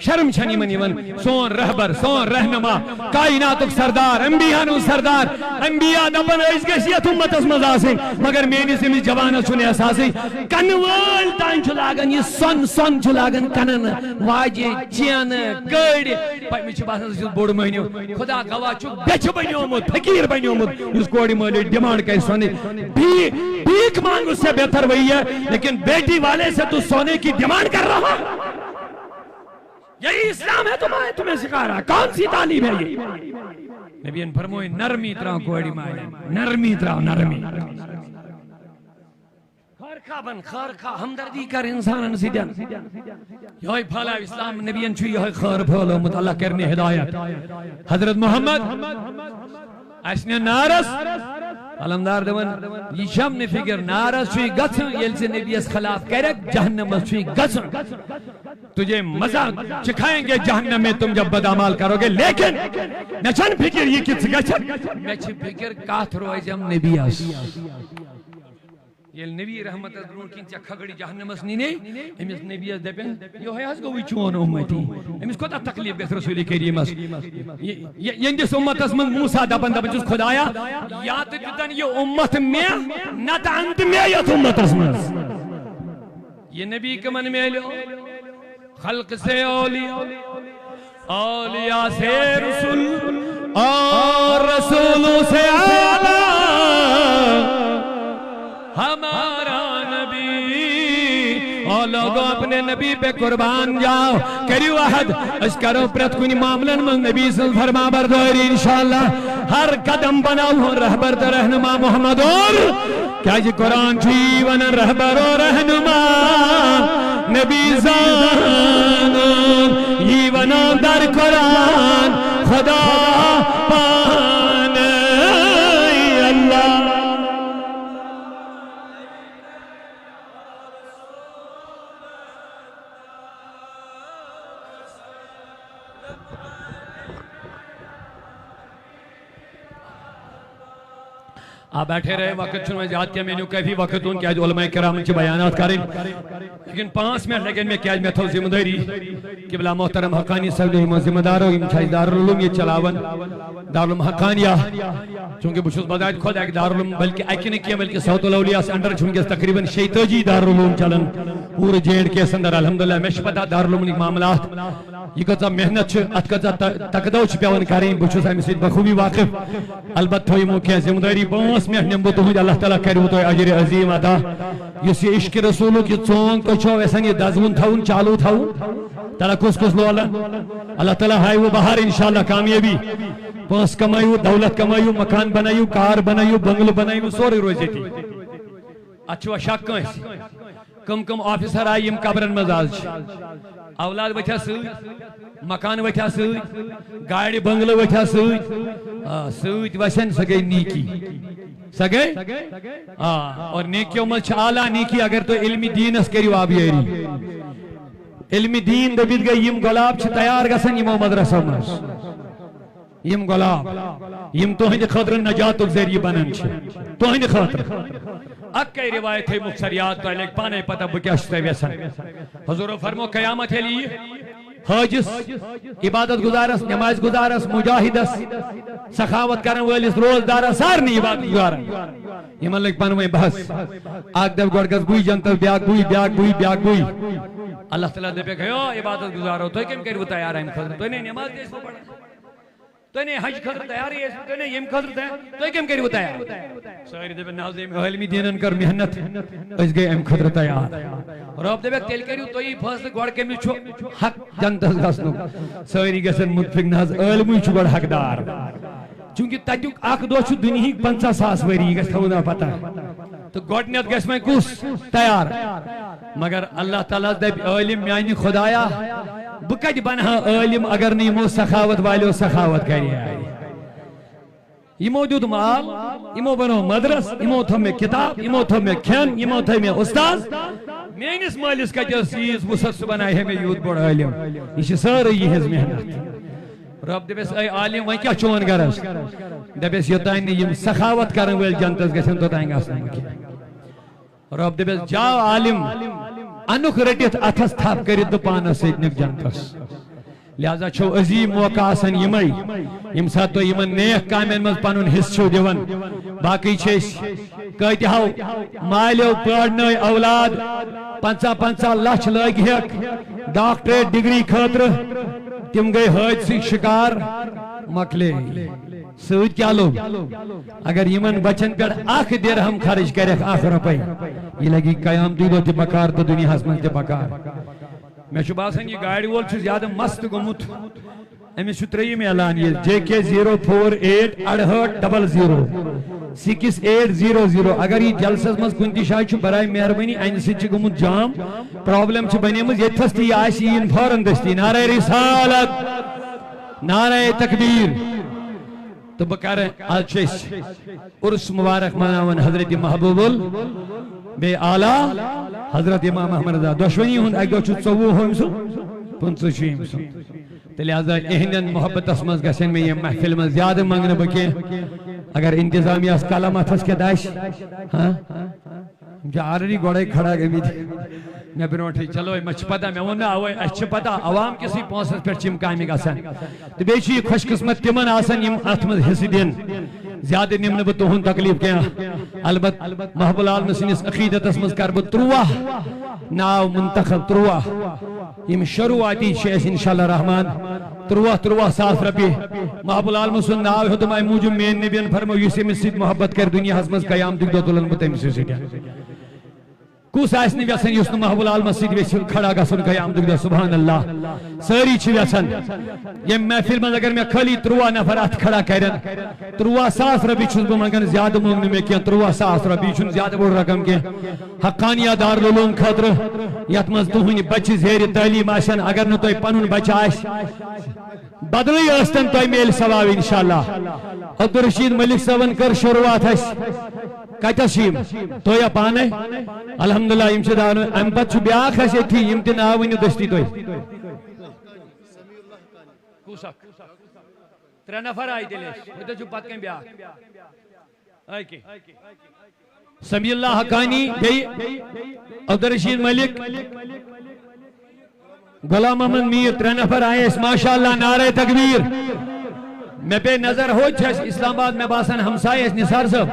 شرم چھنہٕ یِمن یِوان۔ سون رہبر، سون رہنما، کائناتُک سردار، انبیاہن ہُنٛد سردار۔ انبیاء دپان، أسۍ گٔژھۍ یتھ اُمتس منٛز آسٕنۍ، مگر میٲنِس أمِس جوانس چھُنہٕ احساسٕے۔ کنہٕ وٲلۍ تام چھُ لاگان یہِ سۄن، سۄن چھُ لاگان کنن، واجہِ، چینہٕ، کٔڑۍ۔ پتہٕ مےٚ چھُ باسان، سُہ چھُ بوٚڑ مٔہنیو۔ خدا گواہ چھُ، بیٚچھِ بنیومُت، فقیٖر بنیومُت، یُس کورِ مٲلِس ڈیمانڈ کرِ سۄنٕچ۔ بی-، بھیک مانگو سے بہتر وہی ہے، لیکن بیٹی والے سے تو سونے کی ڈیمانڈ کر رہا۔ یہی اسلام ہے تمہارے، تمہیں سکھا رہا ہے؟ کون سی تعلیم ہے یہ؟ نبیَن فرموو، نرمی تراو کورِ مالہِ، نرمی تراو، نرمی۔ خٲر خواہ بن، خٲر خواہ، ہمدردی کر انسانن سۭتۍ۔ یہوے پھہلاو اسلام، نبیَن چھُ یہوے خٲر پھٲلومُت، اللہ کرنہِ ہدایت۔ حضرت محمد اسہِ نہِ نارس، علمدار دپان، یہ چھم نہٕ فکر، نارس چھُے گژھُن، ییٚلہِ ژٕ نبیس خلاف کرکھ، جہنمس چھُے گژھُن۔ تجھے مزہ چکھائیں گے جہنم میں تم جب بدعمال کرو گے، لیکن مےٚ چھنہٕ فکر یہ کہِ ژٕ گژھکھ، مےٚ چھِ فکر کتھ روزٮ۪م نبیس۔ ییٚلہِ نبی رحمتس برونٛٹھ کِنۍ ژےٚ کھگڑِ جہنمس نِنے، أمِس نبیس دپن، یِہوٚے حظ گوٚوُے چون اُمتی۔ أمِس کوٗتاہ تکلیف گژھِ رسول کریمس۔ یہِ، یہِ، یِہنٛدِس اُمتس منٛز موسیٰ دپان، دپان چھُس، خدایا، یا تہٕ دِتن یہِ اُمت مےٚ، نتہٕ انتہٕ مےٚ یتھ اُمتس منٛز۔ یہِ نبی کمن میلیو؟ خلق سے اولیاء، اولیاء سے رسول، اور رسولوں سے اعلیٰ ہمارا نبی۔ اور لوگوں، اپنے نبی پہ قربان جاؤ، کریو عہد، اس کرو پرت کنی معاملن من نبی صلی اللہ علیہ وسلم فرما برداری انشاءاللہ۔ ہر قدم بناؤ رہبر تو رہنما محمد اور کیازِ قرآن چھُ یی ونان رہبر و رہنما نبی زانُن، یی ونان در قرآن خدا پانَے اللہ۔ آ، بیٹھے رہے، وقت چھُنہٕ وۄنۍ زیادٕ کینٛہہ، مےٚ نیوٗ کٲفی وقت تُہُنٛد، کیٛازِ علماء کرامن چھِ بیانات کرٕنۍ۔ لیکن پانٛژھ منٹ لگن مےٚ، کیٛازِ مےٚ تھٲو ذمہٕ دٲری۔ قبلہ محترم حقانی صٲب، یِم ذمہٕ دار، یِم چھِ اَسہِ دارالعلوم ییٚتہِ چلاوان، دارالعلوم حقانیہ۔ چوٗنٛکہِ بہٕ چھُس بذاتِ خۄد اَکہِ دارالعلوم، بلکہِ اَکہِ نہٕ کینٛہہ، بلکہِ صوت الاولیاءس under چھُ وٕنکیٚس تقریباً شیٚیہِ تٲجی دارالعلوم چلان پوٗرٕ جے اینڈ کے یَس under۔ الحمدللہ، مےٚ چھِ پتہ دارالعلومٕکۍ معاملات۔ یہِ کۭژاہ محنت چھِ، اَتھ کۭژاہ ت-، تکدو چھِ پٮ۪وان کَرٕنۍ، بہٕ چھُس اَمہِ سۭتۍ بخوٗبی واقف۔ البتہ تھٲیِو یِمو کینٛہہ ذمہٕ دٲری، پانٛژھ منٹ نِمہٕ بہٕ تُہٕنٛدۍ، اللہ تعالیٰ کَرِوٕ تۄہہِ اجرِ عظیٖم عطا۔ یُس یہِ عشقِ رسوٗلُک یہِ ژونٛگ تۄہہِ چھو یَژھان یہِ دَزوُن تھاوُن، چالوٗ تھاوُن، تَلہ کُس کُس لولہٕ؟ اللہ تعالیٰ ہاوِوٕ بہار انشاءاللہ کامیٲبی۔ پونٛسہٕ کمٲیِو، دولت کمٲیِو، مکان بنٲیِو، کار بنٲیِو، بنگلہٕ بنٲیِو، سورُے روزِ ییٚتی۔ اَتھ چھُوا شک کٲنٛسہِ؟ کم کم آفیسر آیہِ یِم قبرن منٛز آز چھِ۔ اولاد ؤتھیا سۭتۍ، مکان ؤتھیا سۭتۍ، گاڑِ بنگلہٕ ؤتھیا سۭتۍ۔ آ، سۭتۍ وسن، سۄ گٔے نیکی۔ سۄ گٔے؟ آ، اور نیکیو منٛز چھِ اعلیٰ نیکی اگر تُہۍ علمِ دیٖنس کٔرِو آبیٲری۔ علمِ دیٖن دٔپِتھ گٔے یِم گۄلاب چھِ تیار گژھان یِمو مدرسو منٛز۔ یِم گۄلاب، یِم تُہنٛدِ خٲطرٕ نجاتُک ذٔریعہٕ بنان چھِ۔ تُہنٛدِ خٲطرٕ۔ اکھ گٔے روایت تھٲے مختصر یاد، تۄہہِ لگہِ پانے پتہ بہٕ کیٛاہ چھُس تۄہہِ یژھان۔ حضوٗرو فرمو، قیامت ییٚلہِ یِیہِ، حٲجِس، عبادت گزارس، نماز گزارس، مجاہدس، سخاوت کرن وٲلِس، روزدارس، سارنٕے عبادت گزارن۔ یِمن لٔگۍ پانہٕ ؤنۍ بحث۔ اکھ دپہِ گۄڈٕ گژھٕ بٕے جنتس، بیٛاکھ بٕے، بیٛاکھ بٕے، بیٛاکھ بٕے۔ اللہ تعالیٰ دپیکھ، ہے عبادت گزارو، تُہۍ کٔمۍ کٔرِوٕ تیار امہِ خٲطرٕ؟ تُہۍ نے نماز تہِ ٲسِو پران۔ تُہۍ نے حج خٲطرٕ تیارٕے ٲسِو، تُہۍ نے ییٚمہِ خٲطرٕ تیار، تُہۍ کٔمۍ کٔرِوٕ تیار؟ سٲری دَپن، نہ حظ، ییٚمہِ عٲلمی دیٖنن کٔر محنت، أسۍ گٔے اَمہِ خٲطرٕ تیار۔ رۄب دَپٮ۪کھ، تیٚلہِ کٔرِو تُہی فٲصلہٕ، گۄڈٕ کٔمِس چھُ حق جنتس گژھنُک؟ سٲری گژھن مُتفِق، نہ حظ، عٲلمٕے چھُ گۄڈٕ حقدار۔ چوٗنٛکہِ تَتیُک اکھ دۄہ چھُ دُنیہٕکۍ پنٛژاہ ساس ؤری، یہِ گژھِ تھاوُن پتہ۔ تہٕ گۄڈٕنٮ۪تھ گژھِ وۄنۍ کُس تیار؟ مگر اللہ تعالیٰ دَپہِ، عٲلِم میٛانہِ خۄدایا، بہٕ کَتہِ بَنہٕ ہا عٲلِم اگر نہٕ یِمو سخاوت والیو سخاوت کَرِ ہا؟ یِمو دیُت مال، یِمو بنوو مدرس، یِمو تھٲو مےٚ کِتاب، یِمو تھٲو مےٚ کھٮ۪ن، یِمو تھٲو مےٚ اُستاد۔ میٛٲنِس مٲلِس کَتہِ ٲس ییٖژ وُسعت، سُہ بَنایہِ ہے مےٚ یوٗت بوٚڑ عٲلِم؟ یہِ چھِ سٲرٕے یِہِنٛز محنت۔ رۄب دَپٮ۪س، اے عالِم، وۄنۍ کیٛاہ چون غرض؟ دَپٮ۪س، یوٚتانۍ نہٕ یِم سخاوت کَرَن وٲلۍ جنتَس گژھن، توٚتانۍ گژھٕ نہٕ بہٕ کینٛہہ۔ رۄب دَپٮ۪س، جاو عالِم، اَنُکھ رٔٹِتھ اَتھَس تھپھ کٔرِتھ تہٕ پانَس سۭتۍ نِکھ جنتَس۔ لہذا چھو عظیٖم موقع آسان یِمَے، ییٚمہِ ساتہٕ تُہۍ یِمَن نیک کامٮ۪ن منٛز پَنُن حصہٕ چھِو دِوان۔ باقٕے چھِ أسۍ کۭتِہو مالیو پٲڑنٲے اولاد، پنٛژاہ پنٛژاہ لَچھ لٲگۍ ہٮ۪کھ ڈاکٹریٹ ڈگری خٲطرٕ، تِم گٔے حٲدثٕکۍ شِکار، مۄکلے۔ سۭتۍ کیٛاہ لوٚگ؟ اگر یِمن بچن پٮ۪ٹھ اکھ درہم خرٕچ کرٮ۪کھ، اکھ رۄپے، یہِ لگہِ قیامتٕے دۄہ تہِ بکار تہٕ دُنیاہس منٛز تہِ بکار۔ مےٚ چھُ باسان، یہِ گاڑِ وول چھُ زیادٕ مست گوٚمُت۔ أمِس چھُ ترٛیٚیِم اعلان یہِ، J K zero four eight اَڑہٲٹھ double zero six eight zero zero. اگر یہِ جلسس منٛز کُنہِ تہِ جایہِ چھُ، برائے مہربٲنی اَمہِ سۭتۍ چھُ گوٚمُت جام۔ پرابلم چھِ بنیمٕژ، ییٚتہِ تھس تہِ یہِ آسہِ، یہِ یِن فوراً دٔستی۔ نعرہ رسالت، نعرہ تکبیر۔ تہٕ بہٕ کرٕ، آز چھِ أسۍ عرس مبارک مناوان حضرت محبوب ال بیٚیہِ اعلیٰ حضرت امام احمد رضا۔ دۄشوٕنی ہُنٛد اَکہِ دۄہ چھُ ژوٚوُہ ہُم سُنٛد، پٕنٛژٕہ چھُ یِم سُنٛد۔ تہٕ لہذا اِہِنٛدٮ۪ن محبتس منٛز گژھن مےٚ یِم محفل منٛز زیادٕ منٛگنہٕ بہٕ کینٛہہ۔ اگر انتظامیہ ہس قلم اتھس کٮ۪تھ آسہِ، ہاں، یِم چھِ already گۄڈَے کھڑا گٔمٕتۍ مےٚ برونٛٹھٕے۔ چلو، مےٚ چھِ پتہ، مےٚ ووٚن نہ اوے، اَسہِ چھِ پتہ عوام کِسٕے پونٛسَس پٮ۪ٹھ چھِ یِم کامہِ گژھان۔ تہٕ بیٚیہِ چھِ یہِ خۄش قٕسمت تِمَن آسان یِم اَتھ منٛز حصہٕ دِن۔ زیادٕ نِمہٕ نہٕ بہٕ تُہُنٛد تکلیٖف کینٛہہ۔ البتہ محبوب العالم سٕنٛدِس عقیٖدتَس منٛز کَرٕ بہٕ تُرٛواہ ناو منتخب، تُرٛواہ۔ یِم شروعاتی چھِ اَسہِ انشاءاللہ رحمان۔ تُرٛواہ، تُرٛواہ ساس رۄپیہِ۔ محبوب العالم سُنٛد ناو ہیوٚتُم اَمہِ موٗجوٗب، میٛٲنۍ نبیَن فرموو، یُس ییٚمِس سۭتۍ محبت کَرِ دُنیاہَس منٛز قیامتُک دۄہ تُلَن بہٕ تٔمۍ سٕے سۭتۍ۔ کُس آسہِ نہٕ یژھان یُس نہٕ محبوب العالمس سۭتۍ یژھِ کھڑا گژھُن قیامتُک دۄہ؟ سبحان اللہ۔ سٲری چھِ یژھان۔ ییٚمہِ محفل منٛز اگر مےٚ خٲلی تُرٛواہ نفر اتھ کھڑا کرن، تُرٛواہ ساس رۄپیہِ چھُس بہٕ منٛگان، زیادٕ موٚنگ نہٕ مےٚ کینٛہہ، تُرٛواہ ساس رۄپیہِ چھُنہٕ زیادٕ بوٚڑ رقم کینٛہہ۔ حقانیہ دارالعلوم خٲطرٕ، یتھ منٛز تُہنٛدۍ بچہِ زیرِ تعلیٖم آسن، اگر نہٕ تۄہہِ پنُن بچہِ آسہِ، بدلٕے ٲسۍتن، تۄہہِ میلہِ ثواب انشاءاللہ۔ عبدالرشید ملک صٲبن کٔر شروعات اَسہِ۔ کتٮ۪س چھِ یِم؟ تُہۍ یا پانے؟ الحمدللہ، یِم چھِ داونہٕ۔ امہِ پتہٕ چھُ بیٛاکھ اَسہِ ییٚتھی، یِم تہِ ناو ؤنِو دٔستی تُہۍ۔ کُس اکھ؟ ترٛےٚ نفر آیہِ تیٚلہِ اَسہِ۔ ہُتہِ چھُ پتہٕ کَنہِ بیٛاکھ۔ أکے۔ سمیع اللہ حقانی، بیٚیہِ عبدالرشید ملک۔ غلام محمد میر، ترٛےٚ نفر آیہِ اَسہِ، ماشاءاللہ، نعرہ تکبیر۔ مےٚ پیٚیہِ نظر، ہوٚتۍ چھِ اَسہِ اسلام آباد، مےٚ باسان، ہمسایہِ اَسہِ نثار صٲب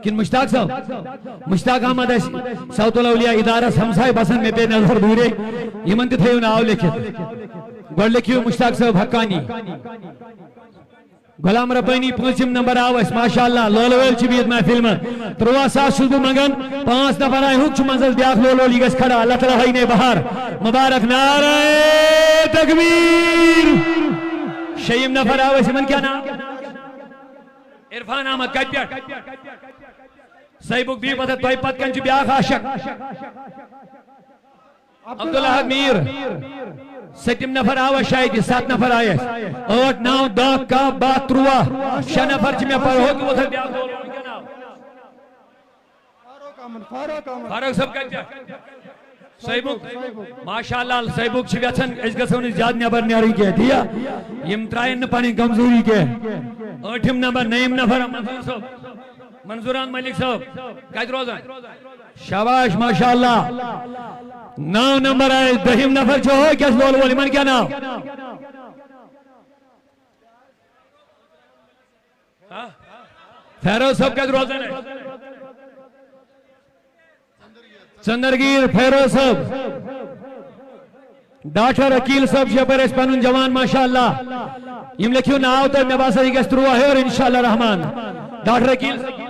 کِنہٕ مشتاق صٲب؟ مشتاق احمد اَسہِ سوت الاولیاء ادارس ہمسایہِ باسان، مےٚ پیٚیہِ نظر دوٗرے۔ یِمن تہِ تھٲیِو ناو لیکھِتھ۔ گۄڈٕ لیکھِو مشتاق صٲب حقانی۔ غلام ربانی پٲنٛژِم نمبر آو اَسہِ، ماشاءاللہ، لولہٕ وٲلۍ چھِ بِہِتھ محفل منٛز۔ تُرٛواہ ساس چھُس بہٕ منٛگان، پانٛژھ نفر آیہِ، ہُتھ چھُ منٛزس بیٛاکھ لولہٕ وول، یہِ گژھِ کھڑا، اللہ تعالیٰ ہٲینَے بہار۔ مبارک، نعرہ تکبیر۔ شیٚیِم نفر آو اَسہِ، یِمن کیٛاہ ناو؟ عرفان احمد، کتہِ پٮ۪ٹھ؟ سیبُک بِہِو پتہٕ، تۄہہِ پتہٕ کَنہِ چھُ بیٛاکھ عاشق۔ عبدالاحد میر۔ سٔتِم نفر آو اَسہِ شاید، یہِ ستھ نفر آیہِ اَسہِ۔ ٲٹھ، نو، دَہ، کاہ، باہ، تُرٛواہ۔ شےٚ نفر چھِ مےٚ پَرٕ، ہُہ تہِ ووت بیٛاکھ۔ فاروق احمد، فاروق احمد۔ فاروق صٲب کَتہِ پٮ۪ٹھ؟ صٲبُک۔ صٲبُک۔ ماشاء اللہ، صٲبُک چھِ یَژھان أسۍ گژھو نہٕ زیادٕ نٮ۪بر نیرٕنۍ کینٛہہ، تی یا؟ یِم ترٛایَن نہٕ پَنٕنۍ کمزوری کینٛہہ۔ ٲٹھِم نمبر، نٔیِم نفر، منظور صٲب۔ منظور احمد ملک صٲب۔ کَتہِ روزان؟ شاباش، ماشاء اللہ۔ نو نمبر آیہِ، دٔہِم نفر چھُ، ہو، کیٛاہ چھُ لولہٕ وول؟ یِمن کیٛاہ ناو؟ ہاں؟ فیروز صٲب کَتہِ روزان؟ ژٔنٛدٕرگیٖر فیروز صٲب۔ ڈاکٹر عقیل صٲب چھِ یَپٲرۍ اَسہِ پَنُن جوان، ماشاء اللہ۔ یِم لیکھِو ناو تہٕ مےٚ باسان، یہِ گژھِ تُرٛواہ ہیوٚر، انشاء اللہ رحمان۔ ڈاکٹر عقیل صٲب۔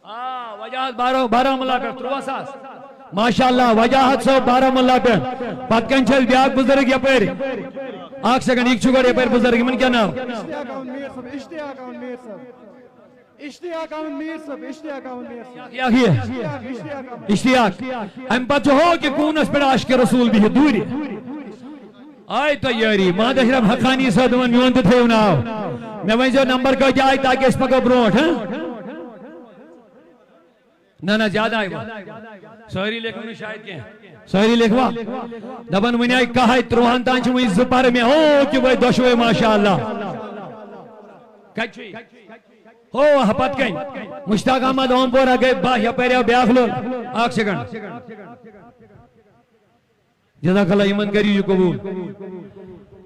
آ، وجاہت بارہ-، بارہمولہ پٮ۪ٹھ تُرٛواہ ساس۔ ماشاء اللہ، وجاہت صٲب بارہمولہ پٮ۪ٹھ۔ پتہٕ کَنہِ چھِ اَسہِ بیٛاکھ بُزرگ یَپٲرۍ۔ اَکھ سیکنڈ، یہِ چھُ گۄڈٕ یَپٲرۍ بُزرگ، یِمن کیٛاہ ناو؟ اشتیاق احمد میر صٲب، اشتیاق احمد میر صٲب۔ اشتیاق احمد میر صٲب، اشتیاق احمد میر صٲب۔ یہِ اَکھ یہِ۔ اشتیاق، اشتیاق احمد۔ اشتیاق۔ اَمہِ پتہٕ چھُ ہو کہِ کوٗنس پٮ۪ٹھ عاشق رسول بِہِتھ دوٗرِ۔ آے تۄہہِ یٲری، محمد اشرف حقانی صٲب دَپان، میون تہِ تھٲیِو ناو۔ مےٚ ؤنۍ زیو نمبر کۭتیٛاہ آے، تاکہِ أسۍ پکو برونٛٹھ، ہاں؟ نہ، نہ، زیادٕ آے وۄنۍ۔ سٲری لیکھو نہٕ شاید کینٛہہ۔ سٲری لیکھوا؟ دَپان وۄنۍ آے کاہے، تُرٛوہن تام چھِ وۄنۍ زٕ پَرٕ مےٚ۔ ہو، کہِ وۄنۍ دۄشوے، ماشاء اللہ۔ کَتہِ چھُ یہِ؟ ہو، ہا، پَتہٕ کَنہِ۔ مشتاق احمد اوم پورہ گٔے باہ، یَپٲرۍ آو بیٛاکھ لول۔ اَکھ سیکنڈ۔ جزاک اللہ، یِمن کٔرِو یہِ قبوٗل۔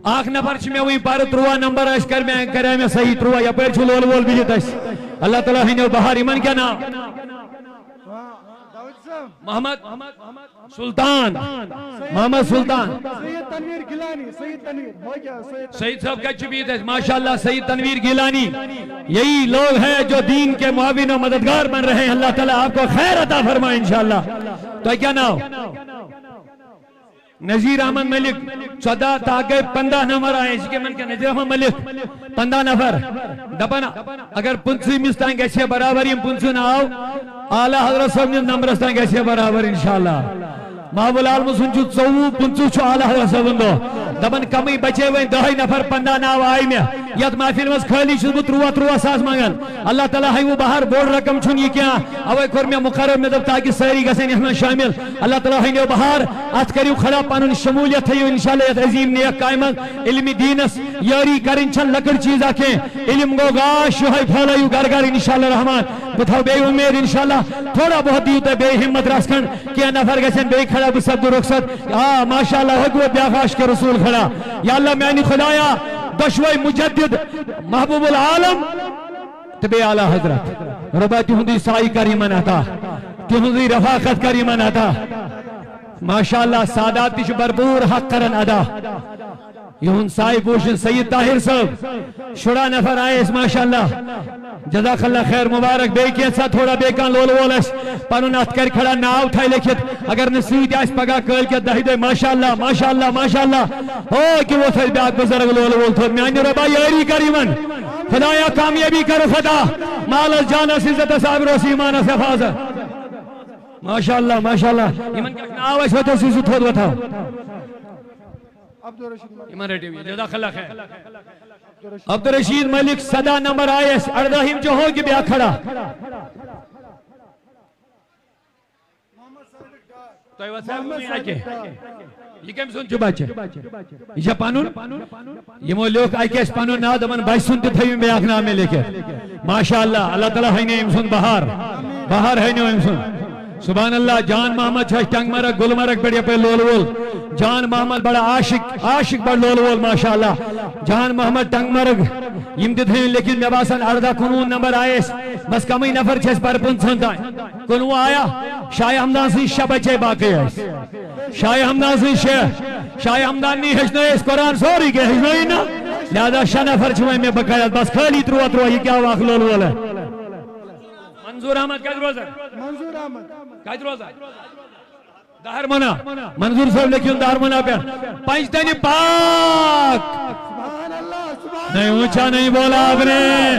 اَکھ نفر چھُ مےٚ وٕنہِ پَرٕ، تُرٛواہ نمبر آسہِ، کَرِ مےٚ، کَرِ مےٚ صحیح، تُرٛواہ۔ یَپٲرۍ چھُ لولہٕ وول بِہِتھ اَسہِ۔ اللہ تعالیٰ ہٲینو بہار۔ یِمن کیٛاہ ناو؟ محمد سلطان۔ محمد سلطان۔ سید تنویر گیلانی، سید تنویر، ہو گیا سید تنویر۔ سید صٲب کَتہِ چھُ بِہِتھ اَسہِ؟ ماشاء اللہ، سید تنویر گیلانی۔ یہی لوگ ہیں جو دین کے معاون و مددگار بن رہے ہیں۔ اللہ تعالیٰ آپ کو خیر عطا فرمائے انشاءاللہ۔ تۄہہِ کیٛاہ ناو؟ نذیر احمد ملک، ژۄداہ، تاکہ پنٛداہ نفر آیہِ اَسہِ، یِمن کیٛاہ، نذیر احمد ملک، پنٛداہ نفر۔ دَپان، اگر پٕنٛژٕہمِس تام گژھِ ہے برابر، یِم پٕنٛژٕہ ناو اعلیٰ حضرت صٲب نِس نمبرس تام گژھِ ہے برابر انشاءاللہ۔ محبوب العالم سُنٛد چھُ ژوٚوُہ، پٕنٛژٕہ چھُ اعلیٰ حضرت صٲبُن دۄہ۔ دَپان، کمٕے بچے وۄنۍ، دَہے نفر، پنٛداہ ناو آیہِ مےٚ۔ یتھ محفل منٛز خٲلی چھُس بہٕ ترٛوواہ، ترٛوواہ ساس منٛگان۔ اللہ تعالیٰ ہاوِ بہار، بوٚڑ رقم چھُنہٕ یہِ کینٛہہ۔ اوے کوٚر مےٚ مقرر، مےٚ دوٚپ تاکہِ سٲری گژھن یتھ منٛز شٲمِل۔ اللہ تعالیٰ ہاوِ بہار، اتھ کٔرِو کھڑا، پنُن شمولیت تھٲیِو انشاءاللہ یتھ عظیم نیک کامہِ منٛز۔ علمِ دیٖنس یٲری کرٕنۍ چھنہٕ لۄکٕٹ چیٖزا کینٛہہ۔ علم گوٚو گاش، یِہوٚے پھٲلٲیِو گرٕ گرٕ انشاءاللہ رحمان۔ بہٕ تھاوٕ بیٚیہِ اُمید انشاءاللہ، تھوڑا بہت دِیِو تُہۍ بیٚیہِ ہمت رژھ کھنڈ، کینٛہہ نفر گژھن بیٚیہِ کھڑا، بہٕ سپدٕ رخصت۔ آ، ماشاءاللہ، ہُہ گوٚو بیٛاکھ عاشقِ رسول کھڑا۔ یا اللہ، میانہِ خدایا، دۄشوے مجدد، محبوب العالم تہٕ بیٚیہِ اعلیٰ حضرت، رۄبا تِہُنٛدُے سایہِ کر یِمن عطا، تِہُنٛزٕے رفاقت کر یِمن عطا۔ ماشاءاللہ، سادات تہِ چھُ بھرپوٗر حق کران ادا۔ یِہُنٛد سایہِ بوٗزِن سید طاہر صٲب۔ شُراہ نفر آیہِ أسۍ، ماشاءاللہ۔ جزاک اللہ خیر، مبارک۔ بیٚیہِ کینٛژھا تھوڑا بیٚیہِ کانٛہہ لولہٕ وول آسہِ، پنُن اَتھ کَرِ کھڑا، ناو تھایہِ لیکھِتھ۔ اگر نہٕ سۭتۍ آسہِ پگاہ کٲلۍ کٮ۪تھ دَہہِ دۄہہِ، ماشاءاللہ، ماشاءاللہ، ماشاءاللہ۔ ہو، کہِ وۄتھ اَسہِ بیٛاکھ بُزرگ لولہٕ وول تھوٚد۔ میٛانہِ رۄبا یٲری کر یِمن۔ خدایا کامیٲبی کر فتح۔ مالس جانس عزتس آبروس ایمانس حفاظت۔ ماشاءاللہ، ماشاءاللہ۔ یِمن کیٛاہ ناو آسہِ، وۄتھ اَسہِ سُہ تھوٚد وۄتھاو۔ عبدالرشید ملک۔ یِمن رٔٹِو یہِ۔ جزاک اللہ خیر۔ عبدالرشید ملک، سداہ نمبر آیس، ارداہِم جو ہو کہ بیا کھڑا۔ تۄہہِ وَسا محمد وُنی صادق اَکہِ۔ ڈار۔ یہِ کٔمۍ سُنٛد چھُ بچہٕ؟ یہِ چھا پنُن؟ یِمو لیوٚکھ اَکہِ اَسہِ پنُن ناو، دَپان بچہٕ سُنٛد تہِ تھٲیِو بیٛاکھ ناو مےٚ لیکھِتھ۔ ماشاءاللہ، اللہ تعالیٰ ہٲینو أمۍ سُنٛد بہار۔ بہار ہٲینو أمۍ سُنٛد۔ سبحان اللہ، جان محمد چھُ اَسہِ ٹنگ مرگ، گُلمرگ پٮ۪ٹھ یَپٲرۍ لولہٕ وول۔ جان محمد بڑٕ عاشق، عاشق بڑٕ لولہٕ وول، ماشاءاللہ۔ جان محمد ٹنگ مرگ، یِم تہِ تھٲیِو لیکھِتھ، مےٚ باسان ارداہ کُنوُہ نمبر آیہِ اَسہِ۔ بس کمٕے نفر چھِ اَسہِ پرپنٛژٕہن تام۔ کُنوُہ آیا؟ شاہ ہمدان سٕنٛز شےٚ بچے باقٕے اَسہِ۔ شاہ ہمدان سٕنٛز شےٚ۔ شاہ ہمدان نی ہیٚچھنٲے أسۍ قرآن سورُے کینٛہہ، ہیٚچھنٲیی نہ؟ لہذا شےٚ نفر چھِ وۄنۍ مےٚ بقایا، بس خٲلی ترٛوواہ ترٛوواہ، یہِ کیٛاہ اکھ لولہٕ وول ہے؟ منظور احمد کتہِ روزان؟ منظور احمد۔ کتہِ روزان؟ دہرمنہ۔ منظور صٲب لیکھیُن دہرمنہ پٮ۪ٹھ۔ پنجتنی پاک۔ سبحان اللہ، سبحان نہیں اللہ۔ اونچا نہیں بولا آپ نے۔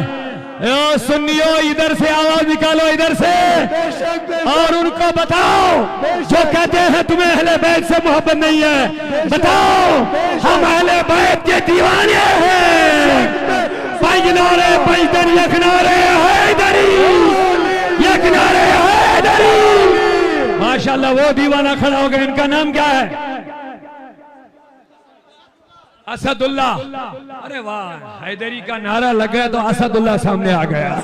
اے سنیو، ادھر سے آواز نکالو، ادھر سے۔ بے شک، بے شک۔ اور ان کو بتاؤ، بے شک۔ جو کہتے ہیں تمہیں اہل بیت سے محبت نہیں ہے، بے شک، بتاؤ، بے شک۔ ہم اہل بیت کے دیوانے ہیں۔ بے شک۔ پنج نعرے، پنج دن، یک نعرے حیدری، یک نعرے حیدری۔ ماشاءاللہ، وہ دیوانہ کھڑا ہو گیا، ان کا نام کیا ہے؟ اسد اللہ۔ ارے واہ، حیدری کا نعرہ لگ گیا تو اسد اللہ سامنے آ گیا۔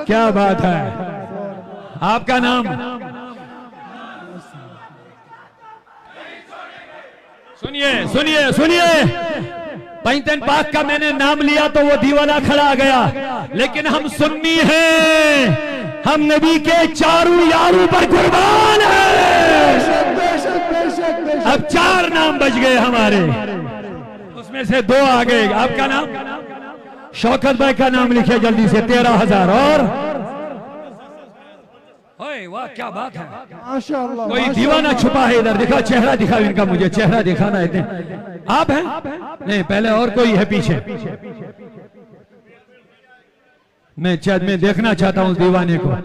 کیا بات ہے۔ آپ کا نام؟ سنیے، سنیے، سنیے۔ پنجتن پاک کا میں نے نام لیا تو وہ دیوانہ کھڑا آ گیا، لیکن ہم سنی ہیں، ہم نبی کے چاروں یاروں پر قربان ہیں۔ بے شک، بے شک، بے شک، بے شک۔ اب چار نام بچ گئے ہمارے، اس میں سے دو آ گئے۔ آپ کا نام؟ شوکت بھائی کا نام لکھے جلدی سے، تیرہ ہزار۔ اور اوئے واہ، کیا بات ہے۔ ماشاءاللہ، کوئی ماشاءاللہ۔ دیوانہ چھپا ہے ادھر، دکھا، چہرہ دکھاؤ ان کا، مجھے چہرہ دکھانا ہے۔ آپ ہیں؟ نہیں، پہلے اور کوئی ہے پیچھے۔ میں چاہ-، میں دیکھنا چاہتا ہوں اس دیوانے کو،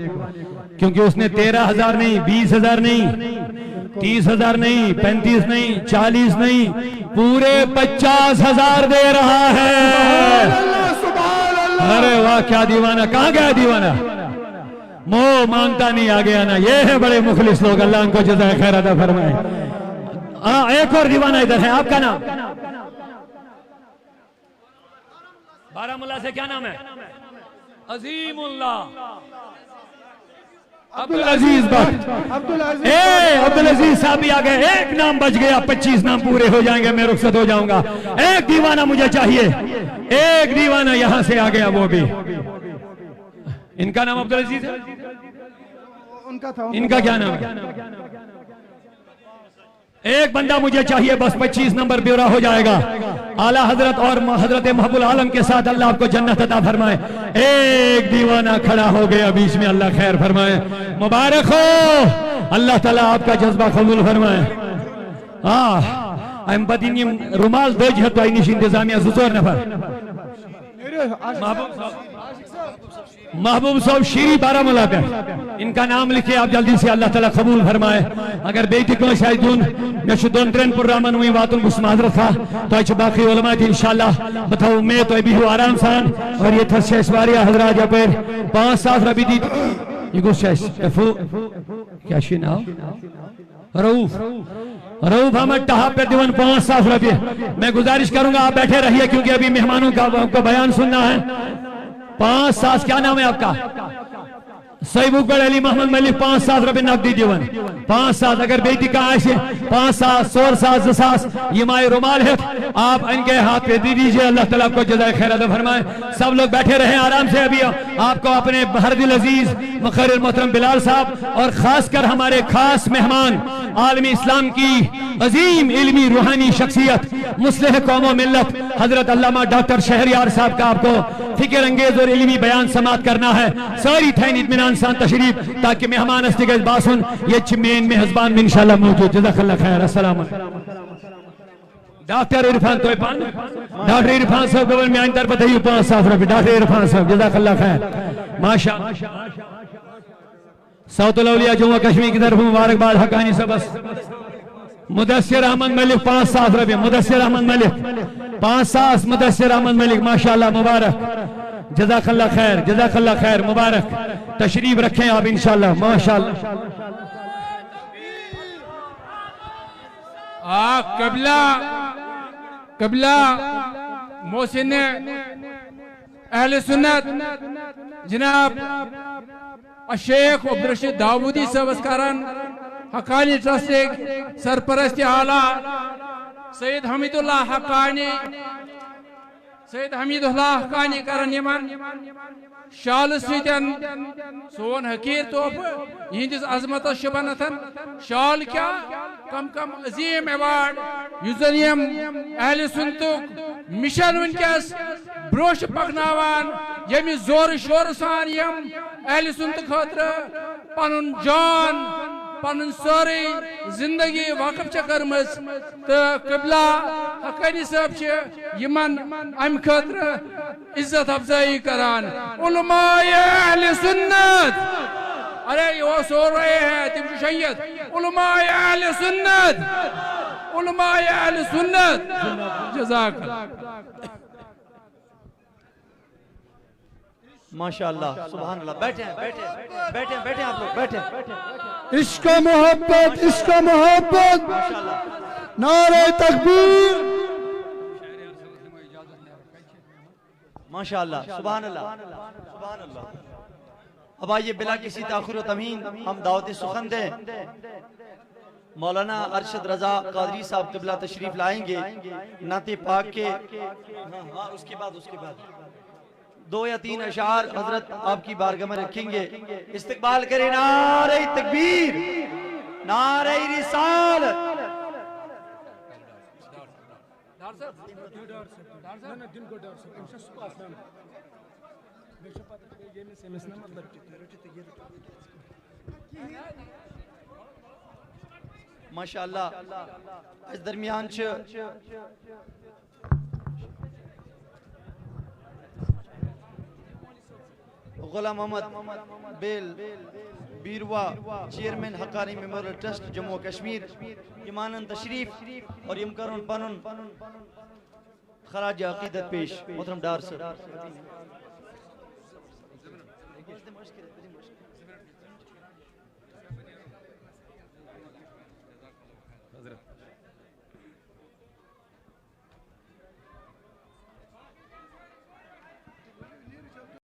کیونکہ اس نے تیرہ ہزار نہیں، بیس ہزار نہیں، تیس ہزار نہیں، پینتیس نہیں، چالیس نہیں، پورے پچاس ہزار دے رہا ہے۔ سبحان اللہ، سبحان اللہ۔ ارے واہ، کیا دیوانہ، کہاں گیا دیوانہ؟ مو مانتا نہیں، آ گیا نا۔ یہ ہے بڑے مخلص لوگ، اللہ ان کو جزائے خیر عطا فرمائے۔ ہاں، ایک اور دیوانہ ادھر ہے، آپ کا نام؟ بارہ ملا سے کیا نام ہے؟ عظیم اللہ۔ عبدالعزیز بٹ۔ عبدالعزیز اے، بٹ۔ عبدالعزیز صاحب بھی آ گئے۔ ایک نام بچ گیا، پچیس نام پورے ہو جائیں گے، میں رخصت ہو جاؤں گا۔ ایک دیوانہ مجھے چاہیے، ایک دیوانہ یہاں سے آ گیا، وہ بھی۔ ان کا نام عبدالعزیز ہے؟ ان کا تھا، ان ان کا کا کیا نام ہے؟ ایک بندہ مجھے چاہیے، بس پچیس نمبر پورا ہو جائے گا۔ اعلیٰ حضرت اور حضرت محب العالم کے ساتھ اللہ آپ کو جنت عطا فرمائے۔ ایک دیوانہ کھڑا ہو گیا بیچ میں، اللہ خیر فرمائے، مبارک ہو، اللہ تعالیٰ آپ کا جذبہ قبول فرمائے۔ آہ، اَمہِ پتہٕ یِم یِم رومال دٔج ہٮ۪تھ تۄہہِ نِش انتظامیہ زٕ ژور نفر۔ محبوب صاحب، محبوب صاحب شیری بارہمولہ پہ، ان کا نام لکھے آپ جلدی سے، اللہ تعالیٰ قبول فرمائے۔ اگر بیٚیہِ تہِ کٲنٛسہِ آسہِ دیُن، مےٚ چھُ دۄن ترٛٮ۪ن پروگرامن وۄنۍ واتُن، بہٕ چھُس معذرت خواہ، تۄہہِ چھِ باقٕے علماء تہِ انشاءاللہ۔ بہٕ تھاوٕ اُمید تۄہہِ بِہِو آرام سان۔ اور ییٚتہِ حظ چھِ اَسہِ واریاہ حضرات یَپٲرۍ پانٛژھ ساس رۄپیہِ دِتۍ۔ یہِ کُس چھُ اَسہِ؟ F O? کیٛاہ چھُ یہِ ناو؟ رؤوف، رؤوف احمد ٹہا پہ دیون پانچ ساس روپیے۔ میں گزارش کروں گا آپ بیٹھے رہیے، کیونکہ ابھی مہمانوں کا، کا بیان سننا ہے۔ پانچ ساس، کیا نام ہے آپ کا؟ صحیح، اکبر علی محمد ملک پانچ ساس روپے نقدی دیون۔ پانچ ساس، اگر بیٹی کا آئے، پانچ ساس، سور ساس، دو ساس، یہ مائے رومال ہے، آپ ان کے ہاتھ پہ دے دیجئے۔ اللہ تعالیٰ آپ کو جزائے خیر ادا فرمائے۔ سب لوگ بیٹھے رہیں آرام سے۔ ابھی آپ کو اپنے بہر دل عزیز مقرر محترم بلال صاحب اور خاص کر ہمارے خاص مہمان، عالم اسلام کی عظیم علمی روحانی شخصیت، مصلح قوم و ملت، حضرت علامہ ڈاکٹر شہریار صاحب کا آپ کو فکر انگیز اور علمی بیان سماعت کرنا ہے۔ ساری تھین اطمینان سان تشریف، تاکہ مہمان استی گژھِ باسُن، ییٚتہِ چھِ مین میزبان انشاءاللہ موجود۔ جزاک اللہ خیر۔ السلام علیکم۔ ڈاکٹر عرفان توپان، ڈاکٹر عرفان صاحب گوٚبر میانہِ طرفہٕ تھٲیِو پانٛژھ ساس رۄپیہِ۔ ڈاکٹر عرفان صاحب، جزاک اللہ خیر۔ ماشاء اللہ۔ صوت الاولیاء جموں و کشمیر کی طرف مبارکباد حقانی صاحبس۔ مدثر احمد ملک پانٛژھ ساس رۄپیہِ، مدثر احمد ملک پانٛژھ ساس، مدثر احمد ملک، ماشاء اللہ، مبارک۔ جزاک اللہ خیر، جزاک اللہ خیر، مبارک۔ تشریف رکھیں آپ انشاءاللہ، ماشاء اللہ۔ آ قبلہ، قبلہ محسن اہل سنت جناب الشیخ عبدالرشید داوودی صٲبس کران حقانی ٹرسٹٕکۍ سرپرستی اعلیٰ سید حمید اللہ حقانی، سید حمید اللہ حقانی کران یِمن شالہٕ سۭتۍ سون حقیٖر تحفہٕ یِہنٛدِس عظمتس شُبہٕ نتھن۔ شال کیٛاہ، کم کم عظیٖم ایوارڈ، یُس زن یِم اہل سنتُک مشن وٕنکیٚس برونٛہہ چھِ پکناوان، ییٚمہِ زورٕ شورٕ سان یِم اہل سنتہٕ خٲطرٕ پنُن جان، پنٕنۍ سٲرٕے زندگی وقف چھےٚ کٔرمٕژ، تہٕ قبلہ حقانی صٲب چھِ یِمن امہِ خٲطرٕ عزت افزائی کران۔ علماء اہل سنت، ارے یہ وہ سو رہے ہیں، تم چھِ شہید۔ علماء اہل سنت، علماء اہل سنت۔ جزاک اللہ۔ ماشاءاللہ، سبحان اللہ۔ بیٹھے ہیں، بیٹھے ہیں، بیٹھے ہیں، بیٹھے ہیں آپ لوگ، بیٹھے ہیں۔ عشق و محبت، عشق و محبت۔ ماشاءاللہ۔ نعرہ تکبیر۔ ماشاءاللہ، سبحان اللہ، سبحان اللہ۔ اب آئیے، بلا کسی تاخیر و تمہین ہم دعوت سخن دیں۔ مولانا ارشد رضا قادری صاحب قبلہ تشریف لائیں گے نعت پاک کے۔ ہاں، ہاں، اس کے بعد، اس کے بعد دو یا تین اشعار حضرت آپ کی بارگاہ میں رکھیں گے۔ استقبال کریں، نعرہ تکبیر، نعرہ رسالت۔ ماشاءاللہ۔ اس درمیان چھ غلام محمد بیل Beerwah, chairman Haqqani memorial trust Jammu و کشمیر، یِم انن تشریف اور یِم کرن پنن خراج عقیدت پیش۔ محترم ڈار صاحب۔